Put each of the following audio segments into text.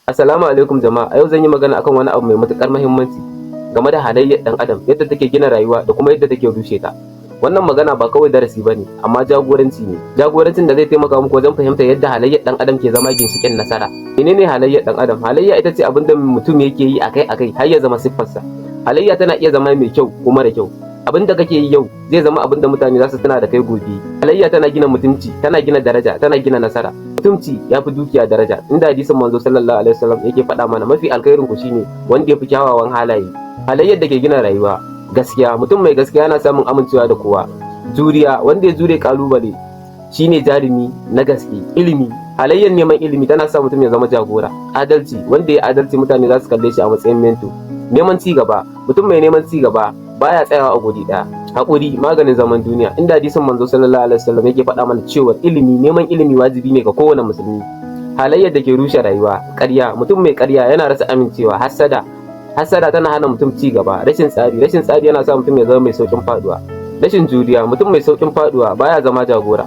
Assalamu alaikum jama'a. A yau zan yi magana akan wani abu mai matuƙar muhimmanci game da halayyar ɗan adam, yadda take gina rayuwa da kuma yadda take rushe ta. Wannan magana ba kawai darasi bane, amma jagoranci ne. Jagorancin da zai taimaka muku wajen fahimtar yadda halayyar ɗan adam ke zama ginshiƙin nasara. Menene halayyar ɗan adam? Halayya ita ce abin da mutum yake yi akai-akai har ya zama siffarsa. Halayya tana iya zama mai kyau ko mara kyau. Abin da kake yi yau zai zama abin da mutane za su tuna da kai gobe. Halayya tana gina mutunci, tana gina daraja, tana gina nasara. Mutunci ya fi dukiya daraja, inda hadisin Manzo sallallahu alaihi wasallam yake faɗa mana, mafi alkhairin ku shine wanda ya fi kyawawan halaye. Halayyar da ke gina rayuwa: gaskiya, mutum mai gaskiya yana samun amincewa da kowa. Juriya, wanda ya jure kalubale shine jarumi na gaske. Ilimi, halayyar neman ilimi tana sa mutum ya zama jagora. Adalci, wanda ya adalci mutane za su kalle shi a matsayin mentor. Neman ci gaba, mutum mai neman ci gaba baya tsayawa a guri ɗaya. Haƙuri maganin zaman duniya, inda hadisin Manzo sallallahu alaihi wasallam yake faɗa mana cewa ilimi, neman ilimi wajibi ne ga kowane musulmi. Halayyar da ke rushe rayuwa: ƙarya, mutum mai ƙarya yana rasa amincewa. Hassada, hassada tana hana mutum ci gaba. Rashin tsari, rashin tsari yana sa mutum ya zama mai saukin faduwa. Rashin juriya, mutum mai saukin faduwa baya zama jagora.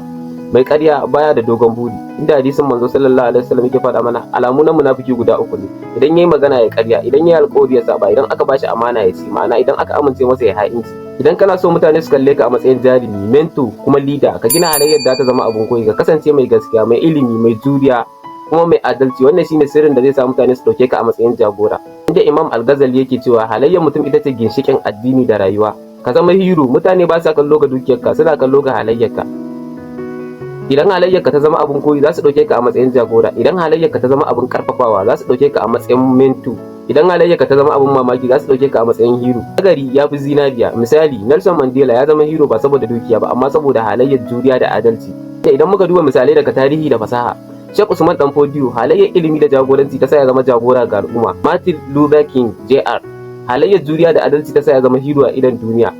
Mai ƙarya baya da dogon buri, inda hadisin Manzo sallallahu alaihi wasallam yake faɗa mana alamu na munafiki guda uku ne: idan yayi magana ya ƙarya, idan yayi alƙawari ya saba, idan aka bashi amana ya ci, ma'ana idan aka amince masa ya ha'inci. Idan kana so mutane su kalle ka a matsayin jarumi, mentor kuma leader, ka gina halayyar da ta zama abun koyi. Ka kasance mai gaskiya, mai ilimi, mai juriya kuma mai adalci. Wannan shine sirrin da zai sa mutane su dauke ka a matsayin jagora. Inda Imam Al-Ghazali yake cewa halayyar mutum ita ce ginshikin addini da rayuwa. Ka zama hero. Mutane ba sa kallo ga dukiyarka, suna kallo ga halayyarka. Idan halayyarka ta zama abun koyi, za su dauke ka a matsayin jagora. Idan halayyarka ta zama abun karfafawa, za su dauke ka a matsayin mentor. Idan halayyarka ta zama abun mamaki, za su dauke ka a matsayin hero. Nagari ya fi zinariya. Misali, Nelson Mandela ya zama hero ba saboda dukiya ba, amma saboda halayyar juriya da adalci. Idan muka duba misalai daga tarihi da fasaha, Sheikh Usman Dan Fodiyo, halayyar ilimi da jagoranci ta sa ya zama jagora ga al'umma. Martin Luther King Jr., halayyar juriya da adalci ta sa ya zama hero a idon duniya.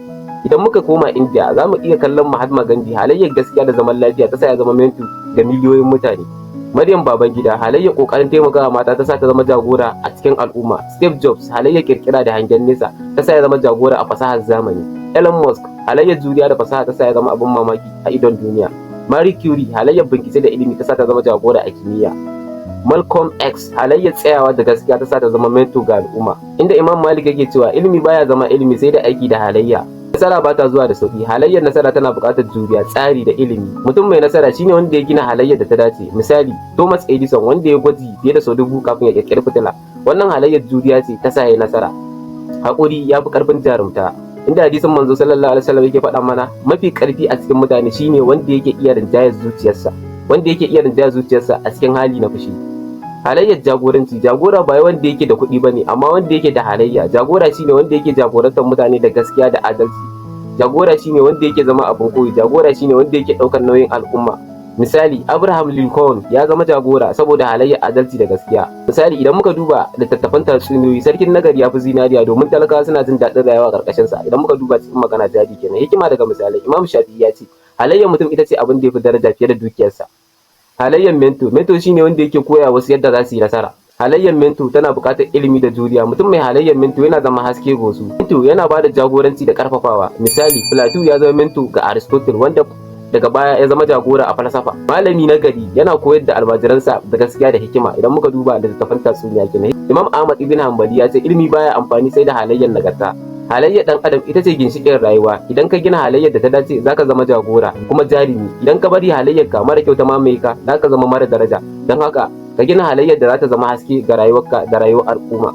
Idan muka koma India, za mu iya kallon Mahatma Gandhi, halayyar gaskiya da zaman lafiya ta sa ya zama mentor ga miliyoyin mutane. Maryam Babangida, halayyar kokarin taimakawa mata ta sa ta zama jagora a cikin al'umma. Steve Jobs, halayyar kirkira da hangen nesa ta sa ya zama jagora a fasahar zamani. Elon Musk, halayyar juriya da fasaha ta sa ya zama abin mamaki a idon duniya. Marie Curie, halayyar bincike da ilimi ta sa ta zama jagora a kimiyya. Malcolm X, halayyar tsayawa da gaskiya ta sa ta zama mentor ga al'umma. Inda Imam Malik yake cewa ilimi baya zama ilimi sai da aiki da halayya. Nasara ba ta zuwa da sauki. Halayyar nasara tana buƙatar juriya, tsari da ilimi. Mutum mai nasara shine wanda ya gina halayyar da ta dace. Misali, Thomas Edison, wanda ya gwaji fiye da sau 1000 kafin ya ƙirƙiri fitila. Wannan halayyar juriya ce ta sa ya nasara. Haƙuri ya fi ƙarfin jarumta, inda hadisin Manzo sallallahu alaihi wasallam yake faɗa mana mafi ƙarfi a cikin mutane shine wanda yake iya rinjayar zuciyarsa, wanda yake iya rinjayar zuciyarsa a cikin hali na fushi. Halayyar jagoranci: jagora ba wanda yake da kuɗi bane, amma wanda yake da halayya. Jagora shine wanda yake jagorantar mutane da gaskiya da adalci. Jagora shine wanda yake zama abin koyi. Jagora shine wanda yake ɗaukar nauyin al'umma. Misali, Abraham Lincoln ya zama jagora saboda halayyar adalci da gaskiya. Misali, idan muka duba littattafan tatsuniyoyi, sarkin nagari ya fi zinariya domin talakawa suna jin daɗin rayuwa a ƙarƙashin sa. Idan muka duba cikin Magana Jari kenan. Hikima daga misalai: Imam Shafi'i ya ce halayyar mutum ita ce abin da ya fi daraja fiye da dukiyarsa. Halayyar mentor: mentor shine wanda yake koya wasu yadda za su yi nasara. Halayyar mentor tana buƙatar ilimi da juriya. Mutum mai halayyar mentor yana zama haske ga wasu. Mentor yana bada jagoranci da karfafawa. Misali, Plato ya zama mentor ga Aristotle, wanda daga baya ya zama jagora a falsafa. Malami na gari yana koyar da almajiransa da gaskiya da hikima. Idan muka duba da littattafan tatsuniya kenan. Imam Ahmad ibn Hanbali ya ce ilimi baya amfani sai da halayyar nagarta. Halayyar dan adam ita ce ginshiƙin rayuwa. Idan ka gina halayyar da ta dace, zaka zama jagora kuma jarumi. Idan ka bari halayyar ka mara kyau ta mamaye ka, zaka zama mara daraja. Don haka ka gina halayyar da za ta zama haske ga rayuwarka da rayuwar al'umma.